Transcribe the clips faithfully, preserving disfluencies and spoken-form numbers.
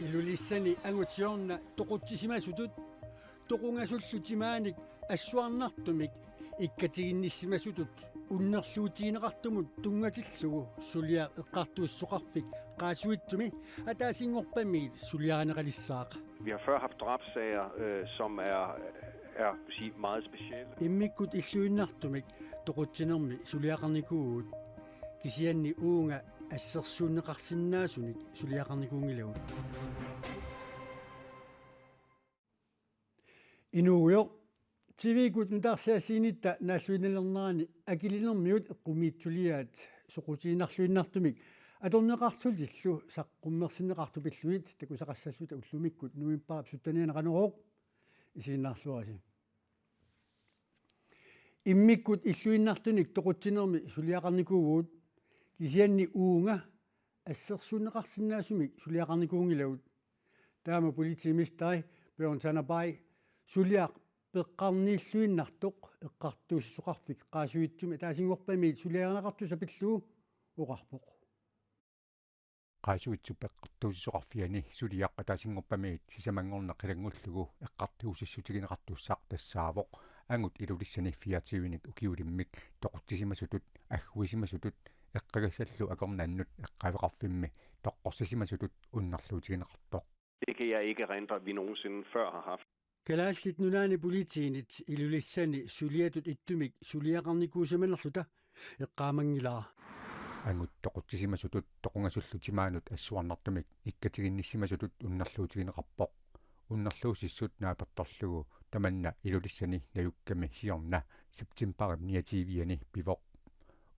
Ilulissani angut siorna toqutsisimasutut toqungasullu timaanik assuarnartumik ikkatiginnissimasutut unnerluutigineqartumut tunngatillugu suliaq eqqartuussisoqarfik Qaasuitsumi ataasinngorpamiit suliarineqalissaaq. Vi har før haft drabssager, øh, som er, er sige, meget specielle. Immikkut illuinnartumik toqutsinermi suliaqarnikuuvugut, kisianni uunga assersuunneqarsinnaasunik suliaqarnikuunngilagut. Inuugujoq, T V-kkut nutaarsiassiinitta naalluinnalernerani akilinermigut eqqumiitsuliaat soqutiginarluinnartumik atorneqarlutillu saqqummersinneqartut pillugit takusaqassalluta ullumikkut novembarip syttenianni Qanorooq, isiginnaarluarisi. Immikkut illuinnartunik toqutsinermi suliaqarnikuuvugut, kisianni uunga assersuunneqarsinnaasumik suliaqarnikuunngilagut. Taama politimesteri Bjørn Tannerbaai suliaq peqqarniilluinnartoq eqqartuussisoqarfik Qaasuitsumi ataasinngorpamiit suliarineqartussaq pillugu oqarpoq. Qaasuitsup eqqartuussisoqarfiani suliaq ataasinngorpamiit sisamanngorneq ilanngullugu eqqartuussissutigineqartussaq tassaavoq angut Ilulissani fireogtyvenik ukiulimmik toqutsisimasutut, agguisimasutut, eqqagassallu akornannut eqqaaveqarfimmi toqqorsisimasutut unnerluutigineqartoq. Det kan jeg ikke erindre, at vi nogensinde før har haft. Kalaallit Nunaanni Politiinit Ilulissani suliatut ittumik suliaqarnikuusimanerluta eqqaamanngilara. Angut toqutsisimasutut toqungasullu timaanut assuarnartumik ikkatiginnissimasutut unnerluutigineqarpoq. Unnerluussissut naapertorlugu tamanna Ilulissani najukkami siorna septembarip niogtyve-ani pivoq.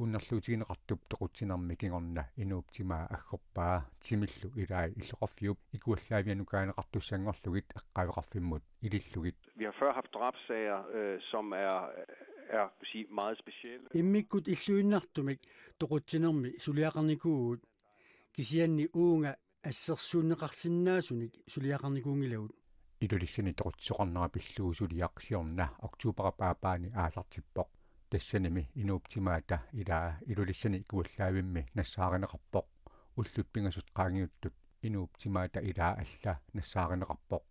Unnerluutigineqartup toqutsinermi kingorna inuup timaa aggorpaa timillu ilai illoqarfiup ikuallaavianukaaneqartussanngorlugit eqqaaveqarfimmut ilillugit. Vi har før haft drabssager, øh, som er, er sige, meget specielle. Immikkut illuinnartumik toqutsinermi suliaqarnikuuvugut, kisianni uunga assersuunneqarsinnaasunik suliaqarnikuunngilagut. Ilulissani toqutsisoqarnera pillugu suliaq siorna oktobarip aappaani aallartippoq. Tassanimi inuup timaata ilaa Ilulissani ikuallaavimmi nassaarineqarpoq. Ullut pingasut qaangiuttut inuup timaata ilaa alla nassaarineqarpoq.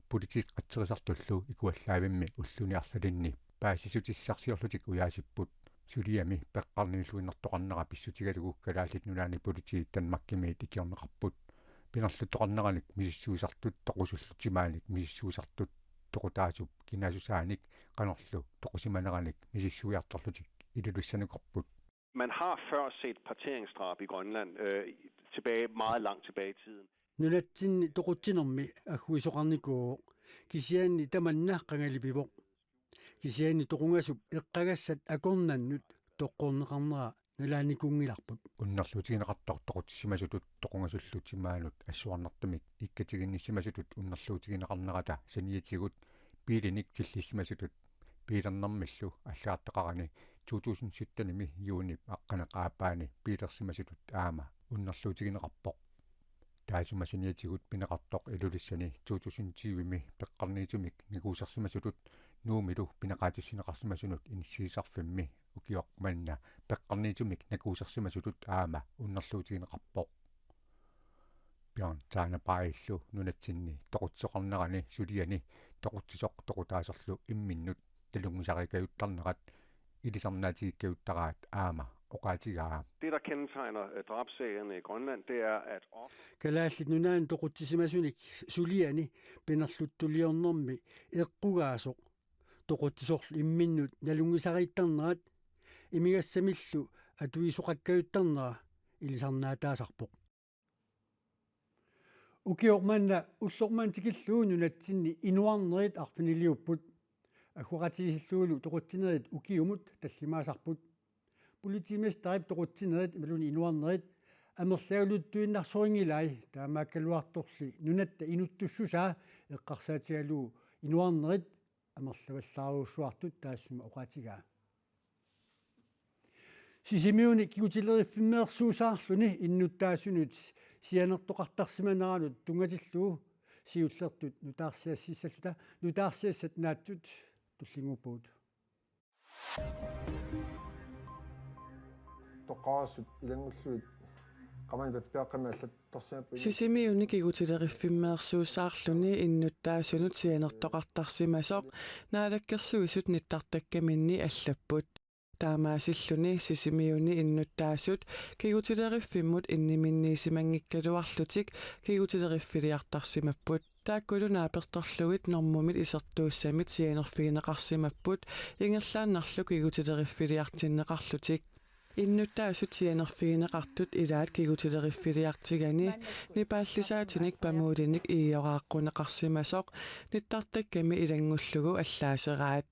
Politiit qatserisartullu ikuallaavimmi ulluni arlalinni paasissutissarsiorlutik ujaasipput. Suliami peqqarniilluinnartoqarnera pissutigalugu Kalaallit Nunaanni Politiit Danmarkimiit ikiorneqarput. Pinerluttoqarneranik misissuisartut toqusullu timaanik misissuisartut toqutaasup kinaassusaanik qanorlu toqusimaneranik misissuiartorlutik Ilulissanukarput. Man har før set parteringsdrab i Grønland, øh, tilbage, meget langt tilbage i tiden. Nunatsinni toqutsinermi agguisoqarnikuuvoq, kisianni tamanna qangali pivoq. Kisianni toqungasup eqqagassat akornannut toqqorneqarnera nalaanikuunngilarput. Unnerluutigineqartoq toqutsisimasutut toqungasullu timaanut assuarnartumik ikkatiginnissimasutut unnerluutigineqarnerata saniatigut biilinik tillissimasutut biilernermillu allagartaqarani to tusind syttenimi juunip aqqaneq-aappaani biilersimasutut aamma unnerluutigineqarpoq. Taassuma saniatigut pineqartoq Ilulissani to tusind tyvemi peqqarniitumik nakuusersimasutut Nuummilu pineqaatissinneqarsimasunut inissiisarfimmi ukioq manna peqqarniitumik nakuusersimasutut aamma unnerluutigineqarpoq. Bjørn Tannerbaillu nunatsinni toqutsisoqarnerani suliani toqutsisoq toqutaasorlu imminnut nalunngisariikkajuttarnerat ilisarnaatigiikkajuttarpaat aamma oqaatigaa. Det, der kendetegner, øh, drabssagerne i Grønland, det er, at ofte Kalaallit Nunaanni toqutsisimasunik suliani pinerluttuliornermi eqqugaasoq toqutsisorlu imminnut nalunngisariittarnerat imigassamillu atuisoqakkajuttarnera ilisarnaataasarpoq. Ukioq manna ulloq manna tikillugu nunatsinni inuarnerit arfiniliupput. Agguaqatigissillugulu toqutsinerit ukiumut tallimaasarput. Politimesterip toqutsinerit imaluunniit inuarnerit amerliaruttuinnarsorinngilaat, taamaakkaluartorli nunatta inuttussusaa eqqarsaatigalugu inuarnerit amerlavallaarujussuartut taassuma oqaatigaa. Sisimiuni kigutileriffimmernarsuusaarluni innuttaasunut sianertoqartarsimaneranut tunngatillugu siullertut nutaarsiassiissalluta nutaarsiassat naatsut tullinnguuppugut. Toqqaasut ilanngullugit Qamani pappiaqqamik allattarsimapput. Sisimiuni kigutileriffimmeersuusaarluni innuttaasunut sianertoqartarsimasoq Naalakkersuisut nittartakkaminni allapput. Taamaasilluni Sisimiuni innuttaasut kigutileriffimmut inniminniisimanngikkaluarlutik kigutileriffiliartarsimapput. Taakkulu naapertorlugit normumit isertuussamit sianerfigineqarsimapput ingerlaannarlu kigutileriffiliartinneqarlutik. Innuttaasut sianerfigineqartut ilaat kigutileriffiliartigani nipaallisaatinik pamuulinik iioraaqqunneqarsimasoq nittartakkami ilanngullugu allaaseraat.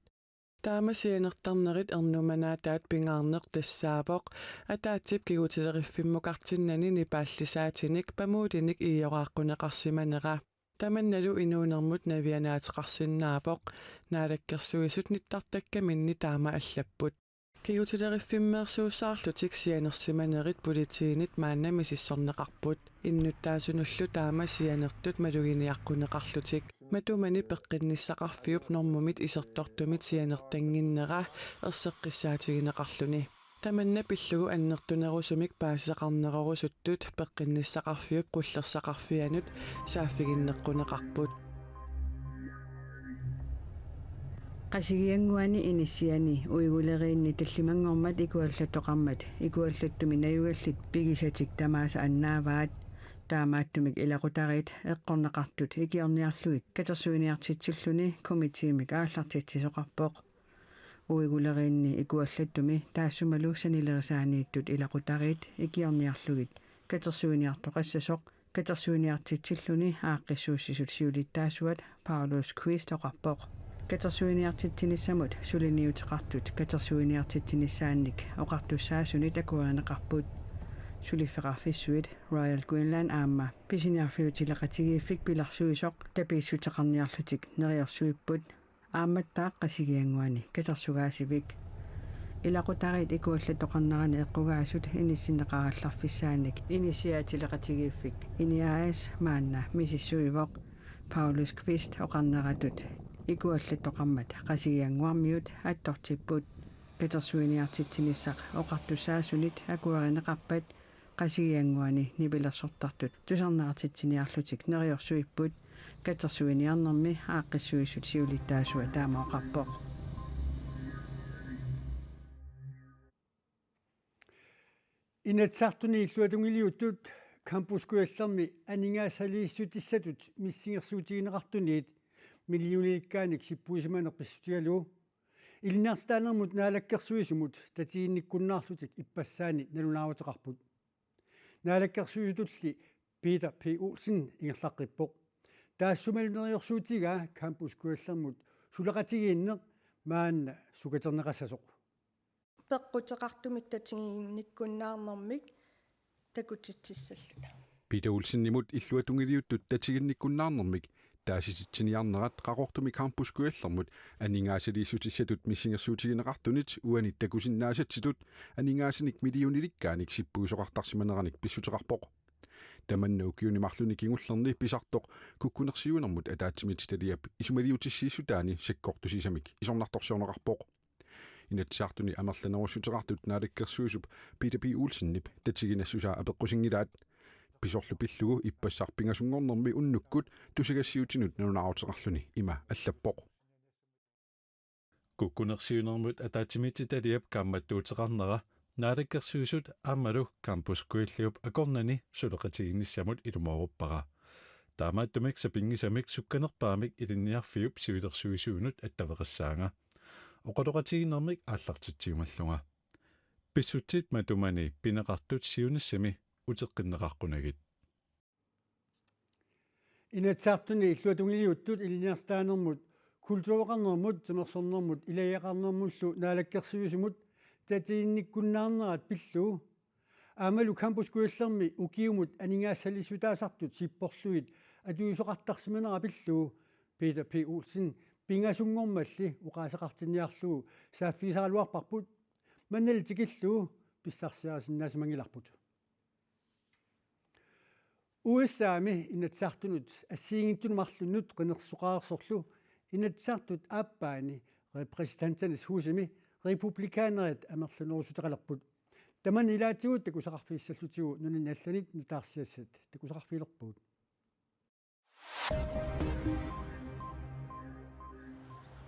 Taama sianertarnerit ernumanaataat pingaarneq tassaavoq ataatsip kigutileriffimmukkartinnani nipaallisaatinik pamuulinik iioraaqqunneqarsimanera. Tamannalu inuunermut navianaateqarsinnaavoq. Naalakkersuisut nittartakkaminni taama allapput. Kigutileriffimmeersuusaarlutik sianersimanerit politiinit maanna misissorneqarput. Innuttaasunullu taama sianertut maluginiaqqunneqarlutik. Matumani peqqinnissaqarfiup normumit isertortumit sianertannginnera erseqqissaatigineqarluni. Tamanna pillugu annertunerusumik paasisaqarnerorusuttut peqqinnissaqarfiup qullersaqarfianut saaffiginneqquneqarput. Qasigiannguani inissiani uiguleriinni tallimanngormat ikuallattoqarmat ikuallattumi najugallit pigisatik tamaasa annaavaat. Taamaattumik ilaqutariit eqqorneqartut ikiorniarlugit katersuiniartitsilluni komiteemik aallartitsisoqarpoq. Uiguleriinni ikuallattumi taassumalu sanilerisaaniittut ilaqutariit ikiorniarlugit katersuiniartoqassasoq katersuiniartitsilluni aaqqissuussisut siulittaasuat Paulus Quist oqarpoq. Katersuiniartitsinissamut suliniuteqartut katersuiniartitsinissaannik oqartussaasunit akuerineqarput. Suliffeqarfissuit Royal Greenland aamma pisiniarfiutileqatigiiffik pilersuisoq tapiissuteqarniarlutik neriorsuipput. Aammattaaq Qasigiannguani katersugaasivik. Ilaqutariit ikuallattoqarnerani eqqugaasut inissinneqarallarfissaannik inissiaatileqatigiiffik INI A/S maanna misissuivoq. Paulus Quist oqarneratut ikuallattoqarmat Qasigiannguarmiut attortipput. Katersuiniartitsinissaq oqartussaasunit akuerineqarpat Qasigiannguani nipilersortartut tusarnaartitsiniarlutik neriorsuipput. Katersuiniarnermi aaqqissuisut siulittaasuat taama oqarpoq. Inatsisartuni illuatungiliuttut Campus Kujallermi aningaasaliissutissatut missingersuutigineqartunit millionilikkaanik sippuisimaneq pissutigalugu ilinniartitaanermut naalakkersuisumut tatiginnikkunnaarlutik ippassaani nalunaaruteqarput. Naalakkersuisutulli Peter P. Olsen ingerlaqqippoq. Taassumalu neriorsuutigaa Campus Kujallermut suleqatigiinneq maanna sukaterneqassasoq. Peqquteqartumik tatiginnikkunnaarnermik takutitsissalluta. Peter Olsenimut illuatungiliuttut tatiginnikkunnaarnermik taasisitsiniarnerat Qaqortumi Campus Kujallermut aningaasaliissutissatut missingersuutigineqartunit uani takusinnaasatsitut aningaasanik millionilikkaanik sippuisoqartarsimaneranik pissuteqarpoq. Tamanna ukiuni marlunni kingullerni pisartoq kukkunersiuinermut ataatsimiititaliap isumaliutissiissutaani sakkortusisamik isornartorsiorneqarpoq. Inatsisartuni amerlanerussuteqartut naalakkersuisup Peter P. Olsenip tatiginassusaa apeqqusinngilaat. Pisorlu pillugu ippassaq pingasunngornermi unnukkut tusagassiuutinut nalunaaruteqarluni ima allappoq. Kukkunersiuinermut ataatsimiititaliap kaammattuuteqarnera naalakkersuisut aammalu Campus Kujalliup akornanni suleqatigiinnissamut ilumooruppara. Taamaattumik sapinngisamik sukkanerpaamik ilinniarfiup siulersuisuinut attaveqassaanga. Oqaloqatigiinnermik aallartitsiumallunga. Pissutsit matumani pineqartut siunissami uteqqinneqaqqunagit. Inatsisartuni illuatungiliuttut ilinniartitaanermut, kultureqarnermut, timersornermut, ilagiaqarnermullu naalakkersuisumut tatiginnikkunnaarnerat pillugu aammalu Campus Kujallermi ukiumut aningaasaliissutaasartut sipporlugit atuisoqartarsimanera pillugu Peter P. Olsen pingasunngormalli oqaaseqartinniarlugu saaffigisaraluarparput. Manna tikillugu pissarsiarisinnaasimanngillarput. U S A-mi Inatsisartunut assigiinngitsunut marlunnut qinersisoqareersorlu Inatsisartut aappaani Repræsentanternes Husimi republikanerit amerlanerussuteqalerput. Tamanna ilaatigut takusaqarfigissallutigu nunanit allanit nutaarsiassat takusaqarfigilerpagut.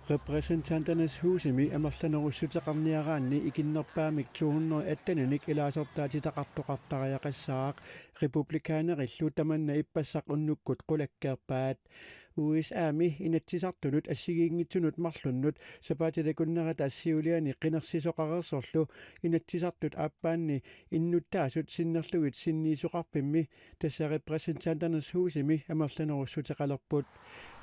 Repræsentanternes Husimi amerlanerussuteqarniaraanni ikinnerpaamik to hundrede atten-inik ilaasortaatitaqartoqartariaqassaaq, republikanerillu tamanna ippassaq unnukkut qulakkeerpaat. U S A-mi Inatsisartunut assigiinngitsunut marlunnut sapaatip akunnerata siuliani qinersisoqareersorlu Inatsisartut aappaanni innuttaasut sinnerlugit sinniisoqarfimmi, tassa Repræsentanternes Husimi, amerlanerussuteqalerput.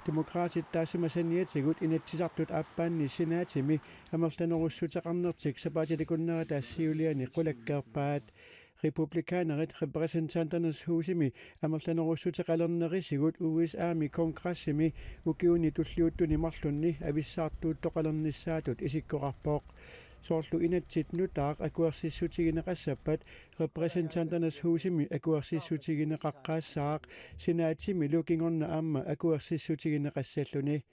Demokraatit taassuma saniatigut Inatsisartut aappaanni Senaatimi amerlanerussuteqarnertik sapaatip akunnerata siuliani qulakkeerpaat. Republikanerit Repræsentanternes Husimi amerlanerussuteqalernerisigut U S A-mi Kongressimi ukiuni tulliuttuni marlunni avissaartuuttoqalernissaatut isikkoqarpoq. Soorlu inatsit nutaaq akuersissutigineqassappat Repræsentanternes Husimi akuersissutigineqaqqaassaaq, Senaatimilu kingorna aamma akuersissutigineqassalluni.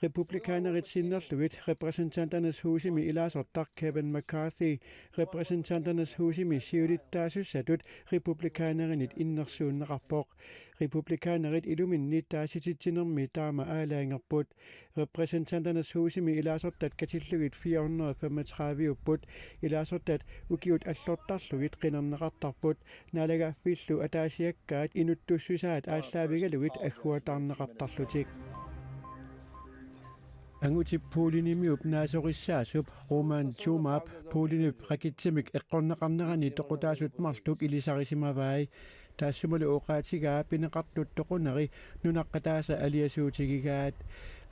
Republikanerit sinnerlugit Repræsentanternes Husimi ilaasortaq Kevin McCarthy Repræsentanternes Husimi siulittaasussatut republikanerinit innersuunneqarpoq. Republikanerit iluminni taasititsinermi taama aalajangerput. Repræsentanternes Husimi ilaasortat katillugit fire hundrede femogtredive-upput. Ilaasortat ukiut allortarlugit qinerneqartarput, naalagaaffiillu ataasiakkaat inuttussusaat aallaavigalugit agguataarneqartarlutik. Angutip bowlinimiup naasorissaasup Roman Thumap bowlinip raketsimik eqqorneqarnerani toqutaasut marluk ilisarisimavai. Taassumalu oqaatigaa pineqartut toquneri nunaqqataasa aliasuutigigaat.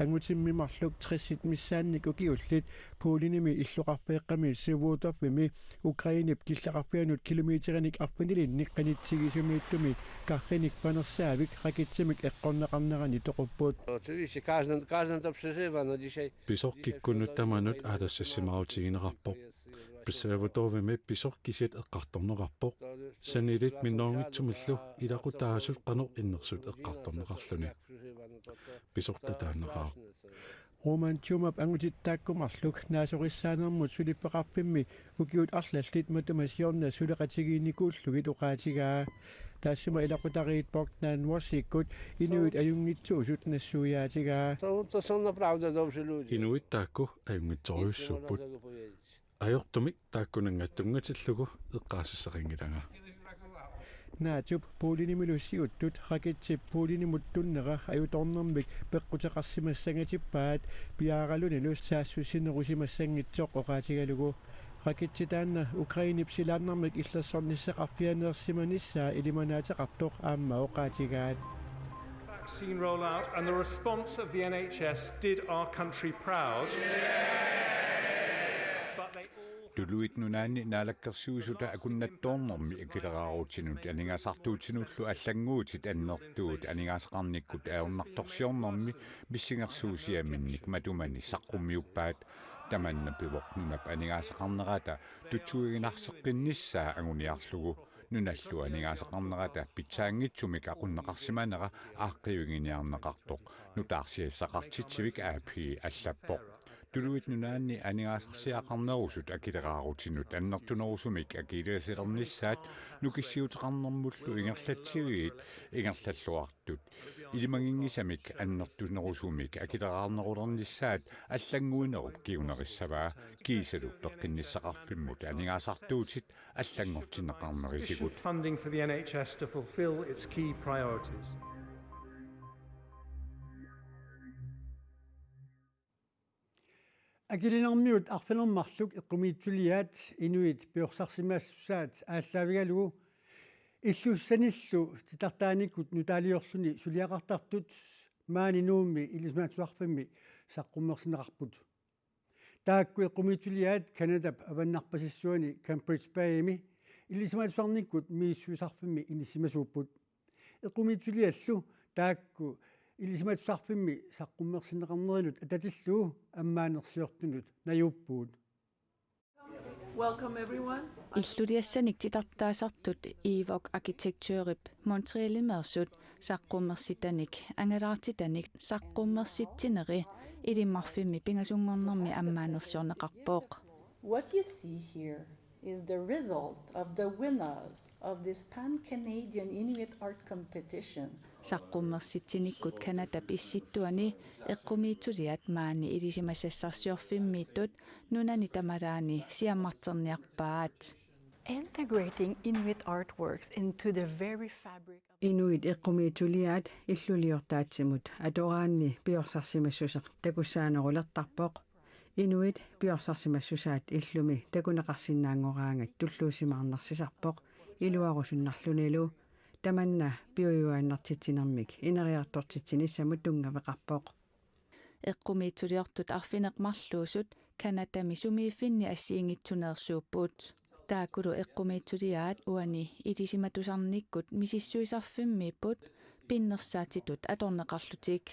Angutimmi marluk tressit missaannik ukiullit bowlinimi illoqarfeeqqami Sevudovimi Ukrainep killeqarfianut kilometerinik arfinilinnik qanitsigisumiittumi karrinik panersaavik raketsimik eqqorneqarnerani toqupput. Oczywiście, każda, każda ta przeżywa, no dzisiaj. Pisoq kikkunnut tamanut aalassassimaarutigineqarpoq. Sevudovimi pisoq kisiat eqqartorneqarpoq. Sanilit minnerunngitsumillu ilaqutaasut qanoq innersut eqqartorneqarluni. Pisoq tataannaqaaq. Roman Thumap angutit taakku marluk naasorissaanermut suliffeqarfimmi ukiut arlallit matuma siorna suleqatigiinnikuullugit oqaatigaa. Taassuma ilaqutariit Bogdan Wosikkut inuit ajunngitsuusut nassuiaatigaa. To, to są naprawdę dobrzy ludzie. Inuit taakku ajunngitsorujussuupput. Ajortumik taakkunannga tunngatillugu eqqaasissaqanngilanga. Naatsup bowlinimilu siuttut raketsip bowlinimut tunnera ajutoornermik peqquteqarsimassangatippaat, piaaralunilu saassussinerusimassanngitsoq oqaatigalugu. Raketsi taanna Ukrainep silaannarmik illersornissaqarfianeersimanissaa ilimanaateqartoq aamma oqaatigaat. Vaccine rollout and the response of the N H S did our country proud. But they all Tuluit Nunaanni Naalakkersuisut akunnattoornermi akileraarutinut aningaasartuutinullu allannguutit annertuut aningaasaqarnikkut ajornartorsiornermi missingersuusiaminnik matumani saqqummiuppaat. Tamanna pivoq nunap aningaasaqarnerata tutsuiginarseqqinnissaa anguniarlugu. Nunallu aningaasaqarnerata pitsaanngitsumik aqunneqarsimanera aaqqiiviginiarneqartoq nutaarsiassaqartitsivik A P allappoq. Tuluit Nunaanni aningaasarsiaqarnerusut akileraarutinut annertunerusumik akilersilernissaat nukissiuteqarnermullu ingerlatsiviit ingerlalluartut ilimaginngisamik annertunerusumik akileraarnerulernissaat allannguinerup kingunerissavaa kiisalu peqqinnissaqarfimmut aningaasartuutit allanngortinneqarnerisigut. Sufficient funding for the N H S to fulfil its key priorities. Akilinermiut arfineq-marluk eqqumiitsuliaat inuit piorsarsimassusaat aallaavigalugu illussanillu titartaanikkut nutaaliorluni suliaqartartut maani Nuummi Ilisimatusarfimmi saqqummersinneqarput. Taakku eqqumiitsuliaat Canadap avannarpasissuani Cambridge Baymi ilisimatusarnikkut misissuisarfimmi inissisimasuupput. Eqqumiitsuliallu taakku ilisimatusarfimmi saqqummersinneqarnerinut atatillugu ammaanersiortunut najuuppugut. Welcome, everyone. Illuliassanik titartaasartut Evok Arkitekturip Montrealimeersut saqqummersitanik angalaartitanik saqqummersitsineri Ilimarfimmi pingasunngornermi ammaanersiorneqarpoq. What you see here is the result of the winners of this Pan-Canadian Inuit art competition. Saqqummersitsinikkut Canadap issittuani eqqumiitsuliat maani ilisimasassarsiorfimmiittut nunani tamalaani siammarterniarpaat. Integrating Inuit artworks into the very fabric of Inuit eqqumiitsuliaat illuliortaatsimut atoraanni piorsarsimassuseq takussaanerulertarpoq. Inuit piorsarsimassusaat illumi takuneqarsinnaanngoraangat tulluusimaarnarsisarpoq iluarusunnarlunilu. Tamanna piujuaannartitsinermik ineriartortitsinissamut tunngaveqarpoq. Eqqumiitsuliortut arfineq-marluusut Canadami sumiiffinni assigiinngitsuneersuupput. Taakkulu eqqumiitsuliaat uani ilisimatusarnikkut misissuisarfimmiipput pinnersaatitut atorneqarlutik.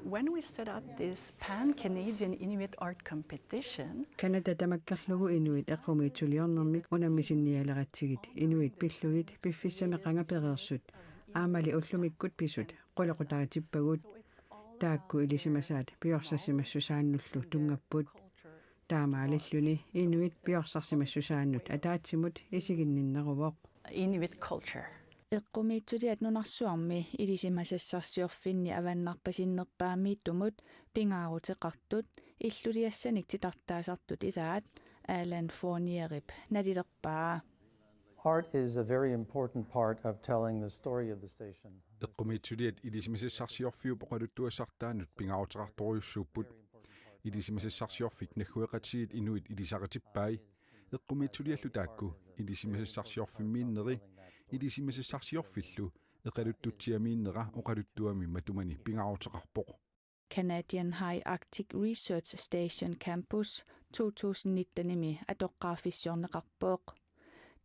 When we set up this Pan-Canadian Inuit art competition, Canada tamakkerlugu inuit eqqumiitsuliornermik unammisinnialeratsigit inuit pillugit piffissami qanga pereersut aammali ullumikkut pisut qulequtaritippagut. Taakku ilisimasaat piorsarsimassusaannullu tunngapput. Taamaalilluni inuit piorsarsimassusaannut ataatsimut isiginninneruvoq. Inuit culture. Eqqumiitsuliat nunarsuarmi ilisimasassarsiorfinni avannarpasinnerpaamiittumut pingaaruteqartut illuliassanik titartaasartut ilaat Alan Fournierip nalilerpaa. Art is a very important part of telling the story of the station. Eqqumiitsuliat ilisimasassarsiorfiup oqaluttuassartaanut pingaaruteqartorujussuupput. Ilisimasassarsiorfik naggueqatigiit inuit ilisaritippai. Eqqumiitsuliallu taakku ilisimasassarsiorfimmiinneri ilisimasassarsiorfillu eqaluttutsiamiinnera oqaluttuami matumani pingaaruteqarpoq. Canadian High Arctic Research Station Campus to tusind nittenimi atoqqaarfissiorneqarpoq.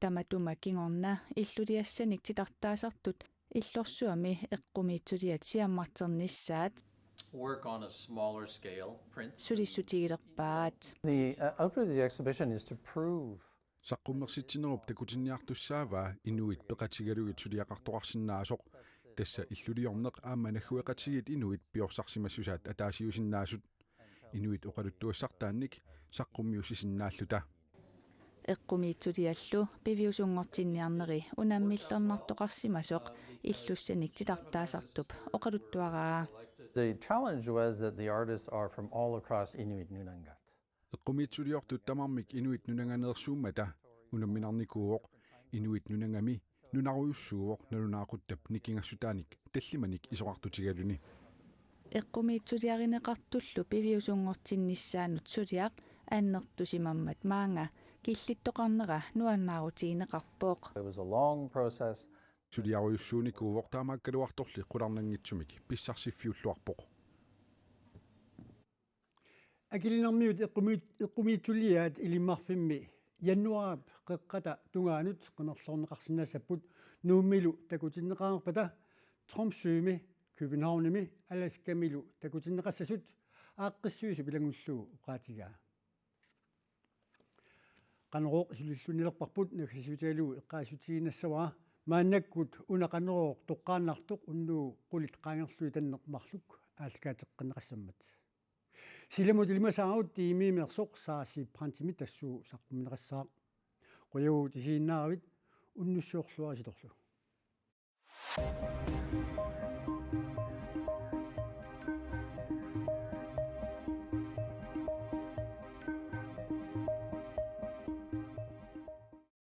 Tamatuma kingorna illuliassanik titartaasartut illorsuarmi eqqumiitsuliat siammarternissaat Work on a smaller scale, prints. Sulissutigilerpaat. The uh, output of the exhibition is to prove Saqqummersitsinerup takutinniartussaavaa inuit peqatigalugit suliaqartoqarsinnaasoq. Tassa illuliorneq aamma naggueqatigiit inuit piorsarsimassusaat ataasiusinnaasut. Inuit oqaluttuassartaannik saqqummiussisinnaalluta. Eqqumiitsuliallu piviusunngortinniarneri unammillernartoqarsimasoq illussanik titartaasartup oqaluttuaraa. The challenge was that the artists are from all across Inuit Nunangat. Eqqumiitsuliortut tamarmik inuit nunanganeersuummata unamminarnikuuvoq. Inuit nunangami nunarujussuuvoq nalunaaquttap nikingassutaanik tallimanik isorartutigaluni. Eqqumiitsuliarineqartullu piviusunngortinnissaanut suliaq annertusimammat maanga killittoqarnera nuannaarutigineqarpoq. It was a long process. Suliarujussuunikuuvoq taamaakkaluartorli qularnanngitsumik pissarsiffiulluarpoq. Akilinermiut eqqumiit-, eqqumiitsuliaat Ilimmarfimmi januaarip qeqqata tungaanut qimerloorneqarsinnaassapput Nuummilu takutinneqareerpata Tromsømi, Københavnimi Alaskamilu takutinneqassasut aaqqissuisup ilanngullugu oqaatigaa. Qanorooq sulilluinnalerparput naggasiutigalugu eqqaasitsissutigiinnassavara maannakkut una Qanorooq toqqaannartoq unnugu qulit qaangerlugit tanneq marluk aallakaateqqinneqassammat. Silamut ilimasaarut T M-imeersoq Saasi Brandtimit tassuugu saqqummiunneqassaaq. Qujavugut isiginnaaravit, unnussiorluarisitorlu.